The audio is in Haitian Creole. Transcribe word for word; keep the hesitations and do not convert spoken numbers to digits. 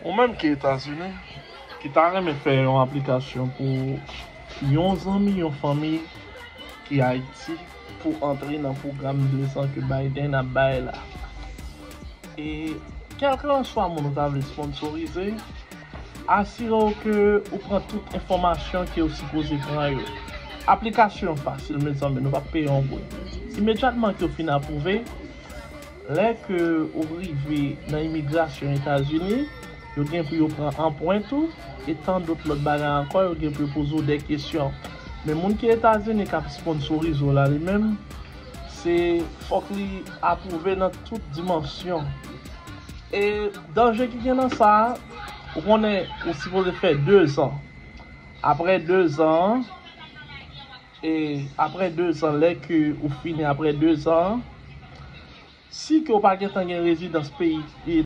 Ou menm ki Etazini, ki ta renmen fè yon aplikasyon pou yon zanmi, yon fanmi ki Ayiti pou antre nan pwogram de zan ke Biden ap bay la. E kèlkanswa moun ou ta vle sponsorize, asire w ke ou pran tout enfòmasyon ke ou sipoze pran yo. Aplikasyon an fasil, mezanmi, nou p ap peye yon goud. Imedyatman ke w fin apwouve, lè ke ou rive nan imigrasyon Etazini, yo gen pou yo pran anprent ou, e tan dòt lòt bagay ankò, yo gen pou yo poze w de kesyon. Men moun ki Etazini k ap sponsorize w la, li menm, se fòk li apwouve nan tout dimansyon. E danje ki gen nan sa, ou konnen ou sipoze fè de zan. Apre de zan, e apre de zan, lè ke ou fini apre de zan, si ke w pa gentan gen rezidans peyi, e